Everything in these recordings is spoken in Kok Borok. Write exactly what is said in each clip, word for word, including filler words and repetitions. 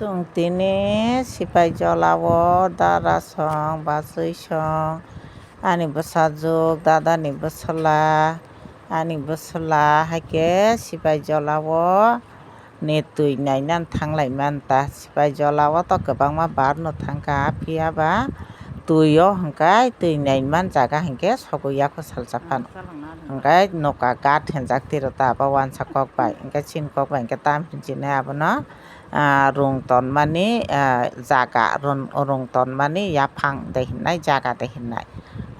Chwng tini Sipaijolao dara song, bachwi song, ani bwsajwk, dadani bwsla, ani bwsla hai khe Sipaijolao ni twi naina thanglai man ta. Sipaijolao to kwbangma bar no thang kha, phiya ba twi o hwnkhe twi nai man jaga hinkhe sogwi ya kho salsa phano. Hwnkhe nokha ghat hinjak tiro ta abo uansa kok bai, hwnkhe chini kok bai hwnkhe tam hinjinai abono, ah, rung tonmani, ah, jaga, rung, rung tonmani yaphang de hinnai, jaga de hinnai.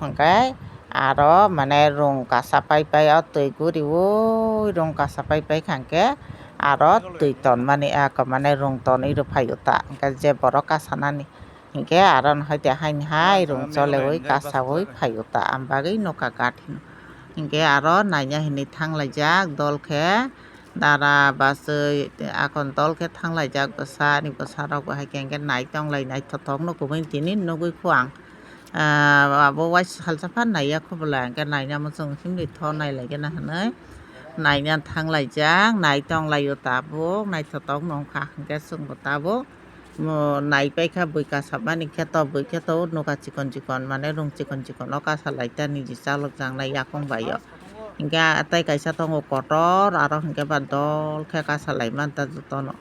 Hwnkhe aro mane rung kasa pai pai o twi guri ui rung kasa pai pai kha hwnkhe aro twi tonmani eko mane rung tonwi rw phaio ta. Hwnkhe je borok kasanani hwnkhe aro hai de haini hai rung choleui kasaui phaio ta. Ang bagwi nokha ghat hino. Hwnkhe aro naina hinwi thanglaijak dol khe. Dara bachwi akon dol khe thanglaijak bwsa, ani bwsarok bo hai khe hwnkhe nai tonglai naithothok no kubui tini nugui kho ang. Ah, abo uaisa salsa phan naiya kho bwla hwnkhe naina muchung himlwi tho nailaigena hinwi naina thanglaijak, nai tonglaio tabuk, naithothok no wngkha hwnkhe chwngbo tabuk. Mo nai paikha bui kasapmani kheto, bui kheto o nokha chikon chikon, mane rung chikon chikon o kasalai ta niji chalok jaknai yakung bai o. Hwnkhe tei kaisa tongo kotor, aro hwnkhe ba dol khe kasalai man ta jotono.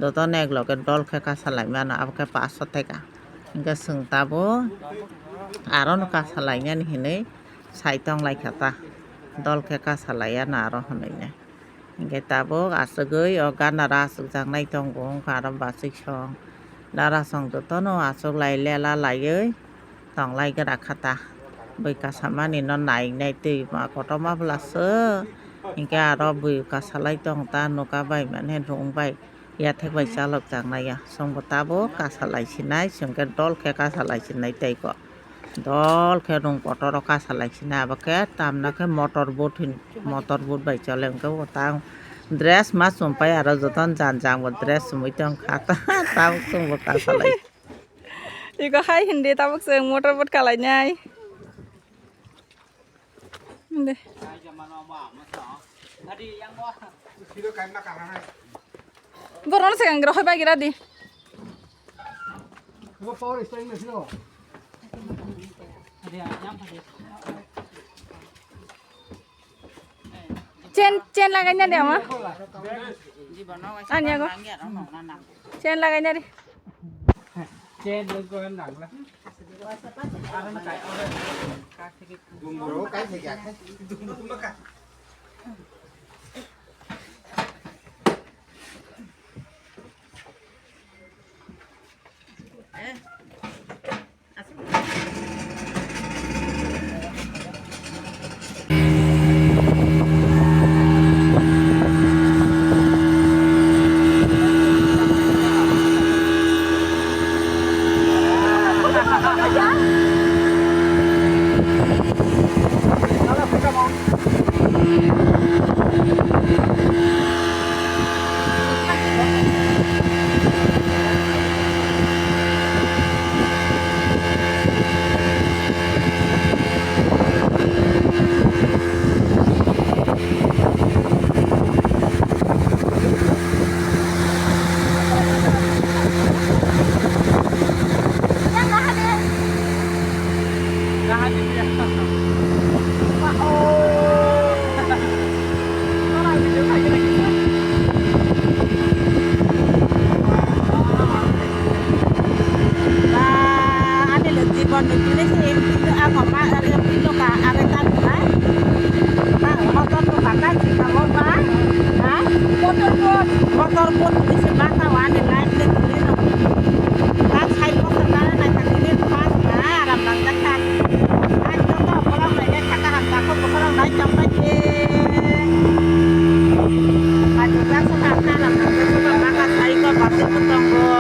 Jotono ek loge dol khe kasalai mano, abo khe paso teka. Hwnkhe chwng tabuk arono kasalainani hinwi sai tonglaikha ta. Dol khe kasalai ano aro hwnwi nai. Hwnkhe tabuk aswgwi o ganaro aswkjaknai tongo, wngkha aro bachwi song. Dara song jotono aswklai lela laiwi tonglai gra kha ta. Bui kasamani no nainai twi ma kotorma bwla se. Hwnkhe aro bui kasalai tong ta, nokha bai mane rung bai yathek bai chalokjaknai ya. Chwngbo tabuk kasalai sinai, chwngkhe dol khe kasalai sinai tei kok. Dol khe rung kotor o kasalai sina, abo khe tamna khe motor boat hin, motor boat bai chole, hwnkhe bo tang dress ma chumpai aro jotono jang jang bo dress chumui tong kha, tabuk chwngbo kasalai. Iko hai hindi tabuk chwng motor boat kalainai. Hindi. Borokno se kangrok hoi bai gira di. Chain, chain lagai na de ama. Anya go. Chain lagai na de. Ba, ani le jibon ni tini se M P no ako ma, M P no ka, age ta nai. Ma, motor no ka, ka si ka mo ba? Ha? Motor boat. Motor boat ni se ma ka wa ani life le tini no. Ka sai ko ka na na ka tini pa na aram nang ka ta. Ai to to bola na ya ka ka ham ta ko ko bola na cham pa ye. Ai to ka sa ka na na ka ko bola na ka sai ko ba se ko tongo.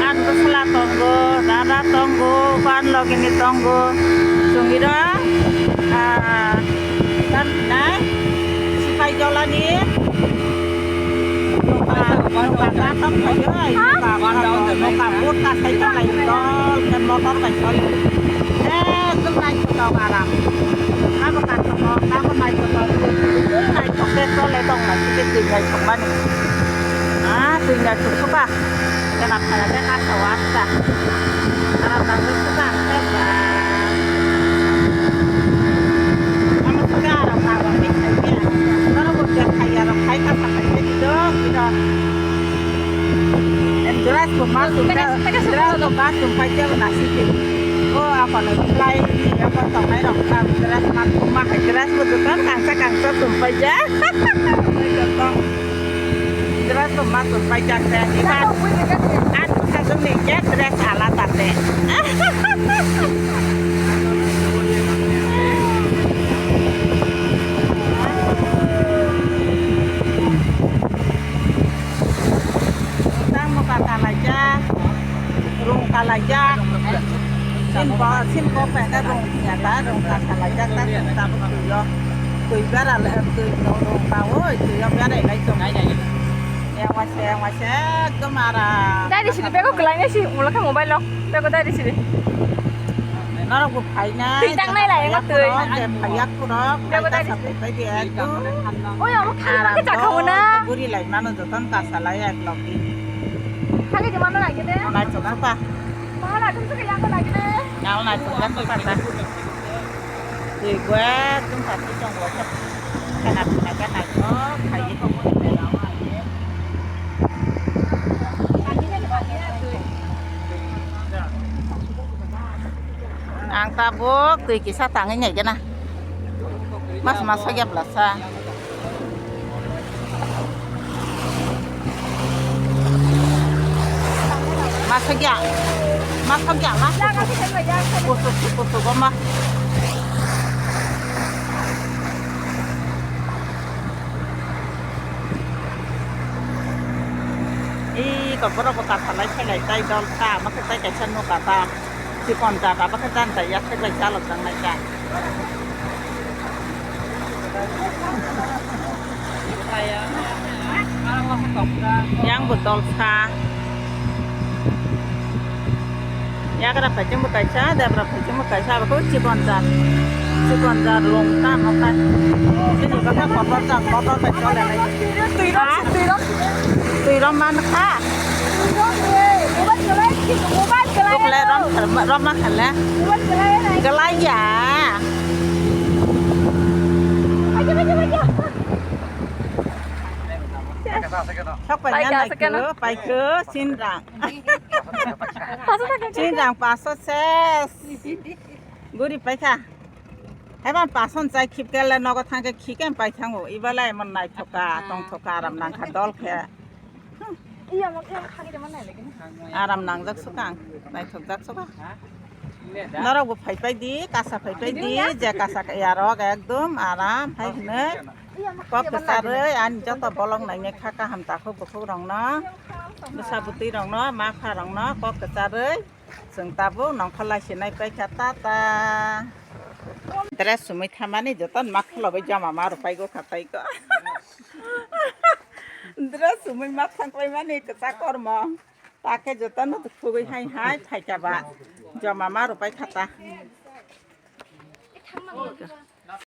An ko sala tongo, dada tongo, ban logini tongo. Chungira, ah, kan nai, Sipaijolani. Nokha, nokha, nokha, nokha, nokha, nokha, nokha, nokha, sai tonglai, dol, ke motor bai soli. Ekdom naithotok aram. Abo kaisa mo, abo naithotok, naithotok, ke chole tonglai, ke twi naithokmani. Ah, Twi naithok khe ba, kena phai khe ha sao asta. Aram nang khe ba, khe ba. Ano khe aram nang khe khe. Noro bo khe khai ya rok khai kha sa khai khe do, do. Em dress bo ma sum, dress bo ma sum pai khe na si khe. O ako no fly, ako tongnai rok kha dress ma sum ma khai dress bo dokan kangsa kangsa sum pai ja. Dress bo ma sum pai jak de. Iba an sajwk ni ke dress alada de. Tang mo ka kalai jak, rung kalai jak. Sin ko, sin ko pe na rung ya ta, rung ka kalai jak ta, ta bu yo. Twi bara le, twi no rung ka oi, twi yo bara lai tong. Yang waisa, yang waisa, ekdom aram. Dai di sini, bego kelai nai si, mulai ke mobile lo, bego dai di sini. Norok bo phai nai, twi tang nai lai, twi. Phai yak phurok, bego dai di sini. Phai di ekdom. Oi, amo khali aram ke chakha na. Guri lai mano joton kasa lai ek lok di. Khali di mano lai ke de. Nai chok pa. Mahala tum se yang ko lai ke de. Nal nai chok pa ta. Twi gua tum pa ti chong gua. Khana khana ka nai ko khai ye ko mo ni lai la wa ye. Ang tabuk twi kisa tangwi nai gana. Mas mas ya bla sa. Masakya, masakya, mas kusuk, kusuk, kusuk, ma. Ih, kok borok bo kasalai, selai, tai dol sa, ma khe tai kaisa nokha ta. Chikon jat abo khe dan jaya khe bai chalok jang nai kha. Yang bo dol sa. Yagra phaising bo kaisa, debra phaising bo kaisa, abo khe chikon jat. Chikon jat long ta mo kha. Chini bo khe kotor jat, kotor bai chole nai. Twi rom, twi rom. Twi rom man kha. Mobile kelai, mobile kelai. Bukle rom, rom ma khala. Mobile kelai nai. Kelai ya. Aja, aja, aja. Sok pai nai kho, pai kho, sinrang. Sinrang paso ses. Guri pai kha. Haiban pason chai khip kele nogo thang khe khikhe pai thango. Ibalai emon naithok kha, tongthok kha, aram nang kha dol khe. Aram nangjak sukang, naithokjak suka. Norok bo phaipai di, kasa phaipai di, je kasa yarok ekdom aram hai hwnwi kok kwcharwi ani joto bolong nainai kha kaham takhuk bukhuk rokno, bwsa bwtwi rokno, ma pha rokno kok kwcharwi chwng tabuk nongkhor lai se naipai kha ta ta. Dress sumui thamani joto ma khulobwi joma ma rwpai go kha tai go. Dress sumui ma thangpai mani kwchak kormo. Takhe jotono thugui hai hai phaikha ba. Joma ma rwpai kha ta.